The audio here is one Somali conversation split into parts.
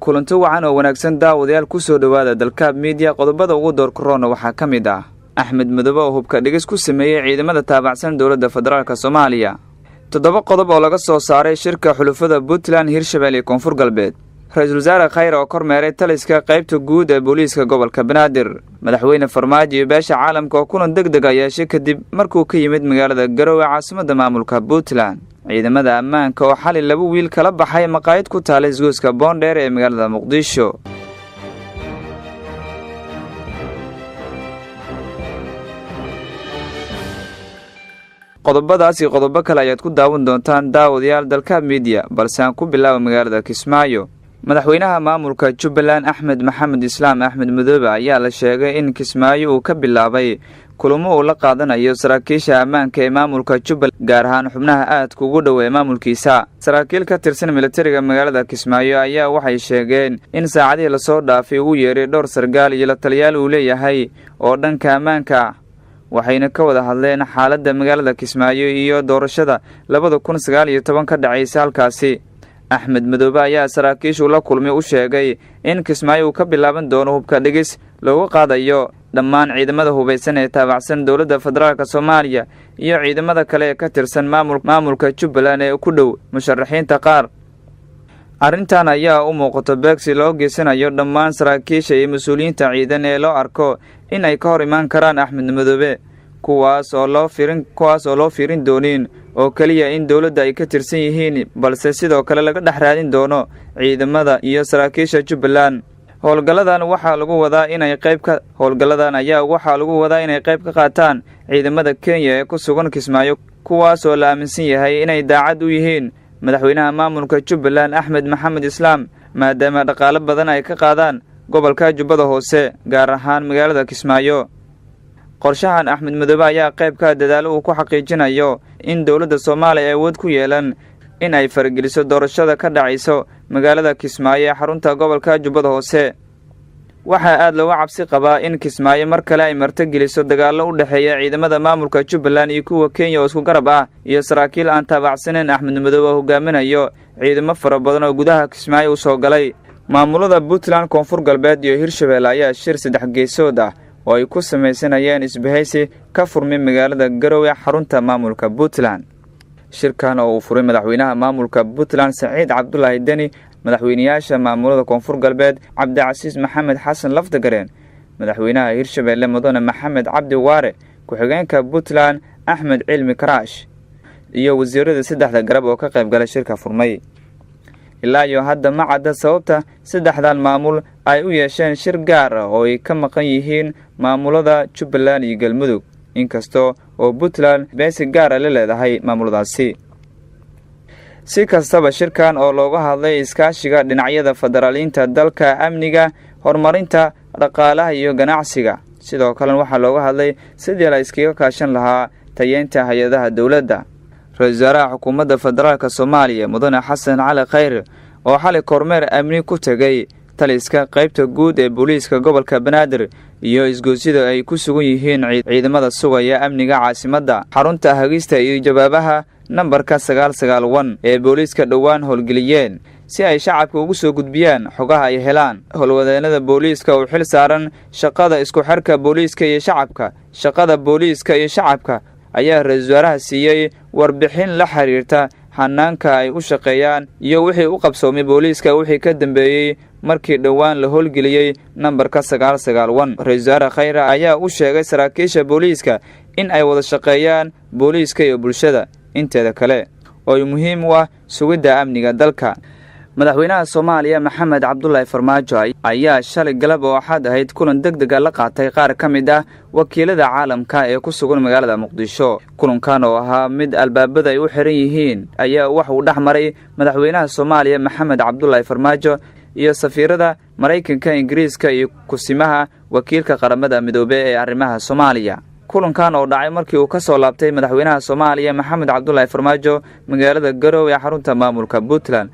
Kulanto wacan oo wanaagsan, daawadayaal, kusoo dhowaada Dalkaab Miidiya. Qodobada ugu door korona waxaa ka mid ah Axmed Madoobe oo hubka dhigis ku sameeyey ciidamada taabacsan dowladda federaalk Soomaaliya, 7 qodob oo laga soo saaray shirka xulufada Puntland, Hirshabelle iyo Koonfur Galbeed, ra-iisul wasaare Khayr oo kormeeray taliska qaybta guud ee booliiska gobolka Banaadir, madaxweyne Farmaajo iyo beesha caalamka oo kulan deg deg a yeeshay kadib markuu ka yimid magaalada Garowe, caasimadda maamulka Puntland, ciidamada ammaanka oo xali 2 wiil kala baxay maqaayad ku taala isgoyska Boondheer ee magaalada Muqdisho. Qodobadaas iyo qodobo kale ayaad ku daawan doontaan, daawadayaal, Dalkaab Miidiya, balse aan ku bilaabo magaalada Kismaayo. Madaxweynaha maamulka Jubbaland Axmed Maxamed Islaam Axmed Madoobe ayaa la sheegay in Kismaayo uu ka bilaabay kulamo uu la qaadanayo saraakiisha ammaanka ee maamulka Jubbaland, gaar ahaan xubnaha aadka ugu dhow ee maamulkiisa. Saraakiil ka tirsan militariga magaalada Kismaayo ayaa waxay sheegeen in saacadihii lasoo dhaafay ugu yeeray dhowr sargaal iyo la taliyaal uu leeyahay oo dhanka ammaanka, waxayna ka wada hadleen xaaladda magaalada Kismaayo iyo doorashada 2019 ka dhacaysa halkaasi. Axmed Madoobe ayaa saraakiishu la kulmay u sheegay in Kismaayo uu ka bilaaban doono hubka dhigis looga qaadayo dhammaan ciidamada hubaysan ee taabacsan dowladda federaalk Soomaaliya iyo ciidamada kale ee ka tirsan maamulka Jubbaland ee ku dhow musharaxiinta qaar. Arrintan ayaa u muuqato beegsi loo geysanayo dhammaan saraakiisha iyo mas-uuliyiinta ciidan ee loo arko in ay ka hor imaan karaan Axmed Madoobe, kuwaas oo loo fiirin doonin oo keliya in dowladda ay ka tirsan yihiin, balse sidoo kale laga dhex raadin doono ciidamada iyo saraakiisha Jubbaland. Howlgalladan ayaa waxaa lagu wadaa inay qayb ka qaataan ciidamada Kenya ee ku sugan Kismaayo, kuwaas oo la aaminsan yahay inay daacad u yihiin madaxweynaha maamulka Jubbaland Axmed Maxamed Islaam, maadaama dhaqaalo badan ay ka qaadaan gobolka Jubbada Hoose, gaar ahaan magaalada Kismaayo. Qorshahan Axmed Madoobe ayaa qayb ka dadaalo uu ku xaqiijinayo in dowladda Soomaaliya ay awood ku yeelan in ay farageliso doorashada ka dhacayso magaalada Kismaayo ee xarunta gobolka Jubbada Hoose. Waxaa aad looga cabsi qabaa in Kismaayo mar kale ay martogeliso dagaallo u dhexeeya ciidamada maamulka Jubbaland iyo kuwa Kenya oo isku garab ah iyo saraakiil aan taabacsaneyn Axmed Madoobe oo hogaaminayo ciidamo fara badan oo gudaha Kismaayo u soo galay. Maamulada Puntland, Koonfur Galbeed iyo Hirshabelle ayaa shir 3 geesood ah oo ay ku samaysanayeen isbahaysi ka furmay magaalada Garowe, xarunta maamulka Puntland. Shirkan oo uu furay madaxweynaha maamulka Puntland Saciid Cabdulaahi Deni, madaxweynayaasha maamulada Koonfur Galbeed Cabdicasiis Maxamed Xasan Lafdagareen, madaxweynaha Hirshabelle Mudane Maxamed Cabdi Waare, ku-xigeenka Puntland Axmed Cilmi Karaash iyo wasiirada saddexda garab oo ka qayb galay shirka furmay. Ilaa iyo hadda ma cadda sababta saddexdan maamul ay u yeesheen shir gaar ah oo ay ka maqan yihiin maamulada Jubbaland iyo Galmudug, inkasta oo Puntland beesi gaar ah la leedahay maamuladaasi. Si kastaba, shirkan oo looga hadlay iskaashiga dhinacyada federaaliinta dalka, amniga, horumarinta dhaqaalaha iyo ganacsiga, sidoo kalena waxaa looga hadlay sidii la iskaga kaashan lahaa tayeynta hay-adaha dowladda. Ra-iisul wasaaraha xukuumadda federaalk Soomaaliya Mudane Xasan Cali Khayr oo xalay kormeer amni ku tegay taliska qaybta guud ee booliiska gobolka Banaadir iyo isgoosyada ay ku sugan yihiin ciidamada sugaya amniga caasimadda, xarunta hagista iyo jawaabaha nambarka 991 ee booliiska dhowaan howlgeliyeen si ay shacabka ugu soo gudbiyaan xogaha ay helaan. Howlwadeenada booliiska oo xil saaran shaqada isku xirka booliiska iyo shacabka, shaqada booliiska iyo shacabka, ayaa ra-iisul wasaaraha siiyey warbixin la xiriirta hanaanka ay u shaqeeyaan iyo wixii u qabsoomay booliiska wixii ka dambeeyey markii dhowaan la howlgeliyey nambarka 991. Ra-iisul wasaare Khayre ayaa u sheegay saraakiisha booliiska in ay wada shaqeeyaan booliiska iyo bulshada inteeda kale oo ay muhiim u ah sugidda amniga dalka. Madaxweynaha Soomaaliya Maxamed Cabdulaahi Farmaajo ayaa shalay galab oo Axad ahayd kulan deg deg a la qaatay qaar ka mid ah wakiilada caalamka ee ku sugan magaalada Muqdisho. Kulankan oo ahaa mid albaabada ay u xiran yihiin ayaa waxa uu dhex maray madaxweynaha Soomaaliya Maxamed Cabdulaahi Farmaajo iyo safiirada Maraykanka, Ingiriiska iyo kusimaha wakiilka Qaramada Midoobey ee arrimaha Soomaaliya. Kulankan oo dhacay markii uu ka soo laabtay madaxweynaha Soomaaliya Maxamed Cabdulaahi Farmaajo magaalada Garowe ee xarunta maamulka Puntland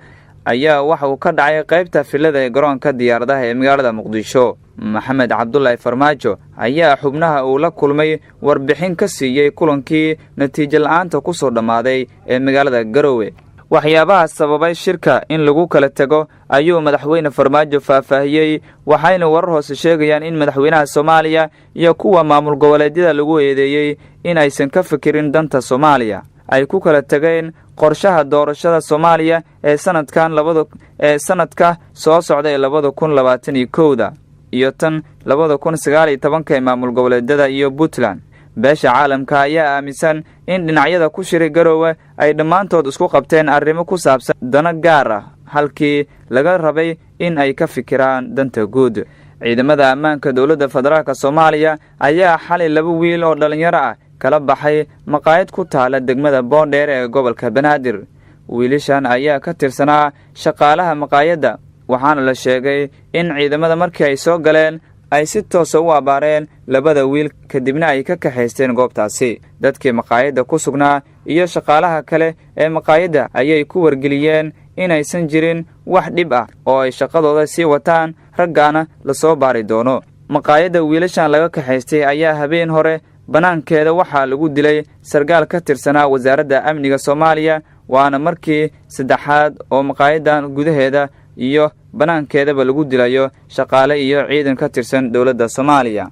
ayaa waxa uu ka dhacay qaybta filada ee garoonka diyaaradaha ee magaalada Muqdisho. Maxamed Cabdulaahi Farmaajo ayaa xubnaha uu la kulmay warbixin ka siiyey kulankii natiijo la-aanta ku soo dhammaaday ee magaalada Garowe. Waxyaabaha sababay shirka in lagu kala tego ayuu madaxweyne Farmaajo faahfaahiyey, waxayna warar hoose sheegayaan in madaxweynaha Soomaaliya iyo kuwa maamul goboleedyada lagu eedeeyey in aysan ka fikirin danta Soomaaliya, ay ku kala tegeen qorshaha doorashada Soomaaliya ee sanadkan labada ee sanadka soo socda ee 2021-da iyo tan 2019-ka ee maamul goboleedyada iyo Puntland. Beesha caalamka ayaa aaminsan in dhinacyada ku shiray Garoowe ay dhammaantood isku qabteen arrimo ku saabsan dano gaar ah, halkii laga rabay in ay ka fikiraan danta guud. Ciidamada ammaanka dowladda federaalka Soomaaliya ayaa xalay laba wiil oo dhallinyaro ah kala baxay maqaayad ku taala degmada Boondheer ee gobolka Banaadir. Wiilashan ayaa ka tirsanaa shaqaalaha maqaayadda, waxaana la sheegay in ciidamada markii ay soo galeen ay si toosa u abaareen labada wiil, kadibna ay ka kaxaysteen goobtaasi. Dadkii maqaayadda ku sugnaa iyo shaqaalaha kale ee maqaayadda ayay ku wargeliyeen inaysan jirin wax dhib ah oo ay shaqadooda sii wataan, raggaana lasoo baari doono. Maqaayadda wiilashan laga kaxaystay ayaa habeen hore bannaankeeda waxaa lagu dilay sargaal ka tirsanaa wasaaradda amniga Soomaaliya, waana markii saddexaad oo maqaayaddan gudaheeda iyo bannaankeedaba lagu dilayo shaqaale iyo ciidan ka tirsan dowladda Soomaaliya.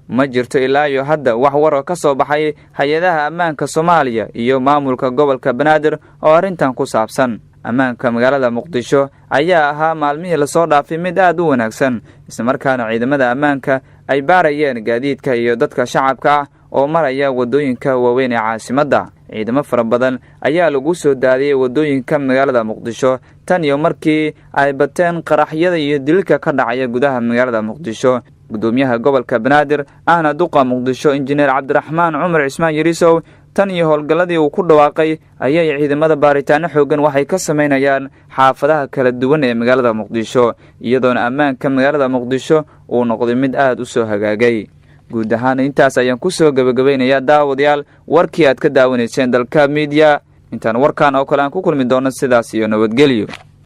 Ma jirto ilaa iyo hadda wax waroo ka soo baxay hay-adaha ammaanka Soomaaliya iyo maamulka gobolka Banaadir oo arrintan ku saabsan. Ammaanka magaalada Muqdisho ayaa ahaa maalmihii lasoo dhaafay mid aad u wanaagsan, islamarkaana ciidamada ammaanka ay baarayeen gaadiidka iyo dadka shacabka ah oo maraya waddooyinka waaweyn ee caasimadda. Ciidamo fara badan ayaa lagu soo daadiyey waddooyinka magaalada Muqdisho tan iyo markii ay bateen qaraxyada iyo dililka ka dhacaya gudaha magaalada Muqdisho. Gudoomiyaha gobolka Banaadir ahna duqa Muqdisho, Injineer Cabdiraxmaan Cumar Cismaan Yariisow, tan iyo howlgalladii uu ku dhawaaqay ayay ciidamada baaritaano xooggan waxay ka samaynayaan xaafadaha kala duwan ee magaalada Muqdisho, iyadoona ammaanka magaalada Muqdisho uu noqday mid aad u soo hagaagay. Guud ahaan intaas ayaan ku soo gebagabaynayaa, daawadayaal, warkii aad ka daawanayseen Dalka Miidiya. Intaan warkan oo kale aan ku kulmi doono, sidaas iyo nabadgelyo.